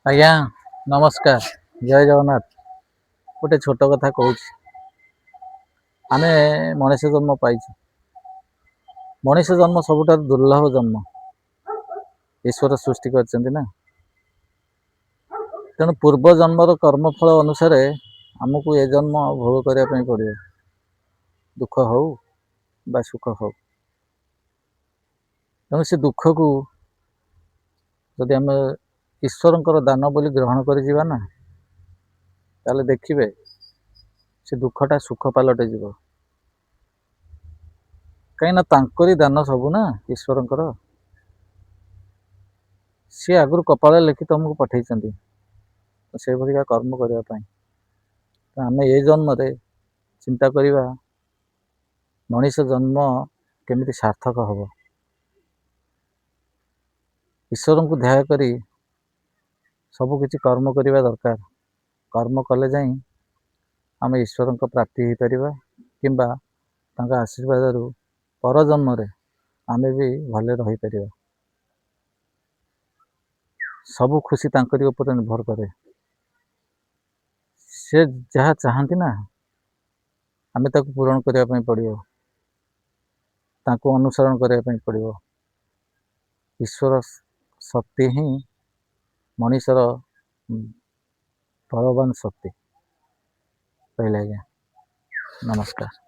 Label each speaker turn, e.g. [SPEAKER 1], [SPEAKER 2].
[SPEAKER 1] ଆଜ୍ଞା ନମସ୍କାର, ଜୟ ଜଗନ୍ନାଥ। ଗୋଟେ ଛୋଟ କଥା କହୁଛି। ଆମେ ମଣିଷ ଜନ୍ମ ପାଇଛୁ। ମଣିଷ ଜନ୍ମ ସବୁଠାରୁ ଦୁର୍ଲଭ ଜନ୍ମ। ଈଶ୍ୱର ସୃଷ୍ଟି କରିଛନ୍ତି ନା, ତେଣୁ ପୂର୍ବ ଜନ୍ମର କର୍ମଫଳ ଅନୁସାରେ ଆମକୁ ଏ ଜନ୍ମ ଭୋଗ କରିବା ପାଇଁ ପଡ଼ିବ, ଦୁଃଖ ହଉ ବା ସୁଖ ହଉ। ତେଣୁ ସେ ଦୁଃଖକୁ ଯଦି ଆମେ ଈଶ୍ୱରଙ୍କର ଦାନ ବୋଲି ଗ୍ରହଣ କରିଯିବା ନା, ତାହେଲେ ଦେଖିବେ ସେ ଦୁଃଖଟା ସୁଖ ପାଲଟି ଯିବ। କାହିଁକିନା ତାଙ୍କରି ଦାନ ସବୁ ନା, ଈଶ୍ୱରଙ୍କର। ସିଏ ଆଗରୁ କପାଳରେ ଲେଖି ତୁମକୁ ପଠେଇଛନ୍ତି ସେଇଭଳିକା କର୍ମ କରିବା ପାଇଁ। ତ ଆମେ ଏ ଜନ୍ମରେ ଚିନ୍ତା କରିବା ମଣିଷ ଜନ୍ମ କେମିତି ସାର୍ଥକ ହେବ। ଈଶ୍ୱରଙ୍କୁ ଧ୍ୟାୟ କରି ସବୁକିଛି କର୍ମ କରିବା ଦରକାର। କର୍ମ କଲେ ଯାଇ ଆମେ ଈଶ୍ୱରଙ୍କ ପ୍ରାପ୍ତି ହେଇପାରିବା, କିମ୍ବା ତାଙ୍କ ଆଶୀର୍ବାଦରୁ ପରଜନ୍ମରେ ଆମେ ବି ଭଲରେ ରହିପାରିବା। ସବୁ ଖୁସି ତାଙ୍କରି ଉପରେ ନିର୍ଭର କରେ। ସେ ଯାହା ଚାହାନ୍ତି ନା, ଆମେ ତାକୁ ପୂରଣ କରିବା ପାଇଁ ପଡ଼ିବ, ତାଙ୍କୁ ଅନୁସରଣ କରିବା ପାଇଁ ପଡ଼ିବ। ଈଶ୍ୱର ଶକ୍ତି ହିଁ ମଣିଷର ବଳବାନ ଶକ୍ତି। ରହିଲି ଆଜ୍ଞା, ନମସ୍କାର।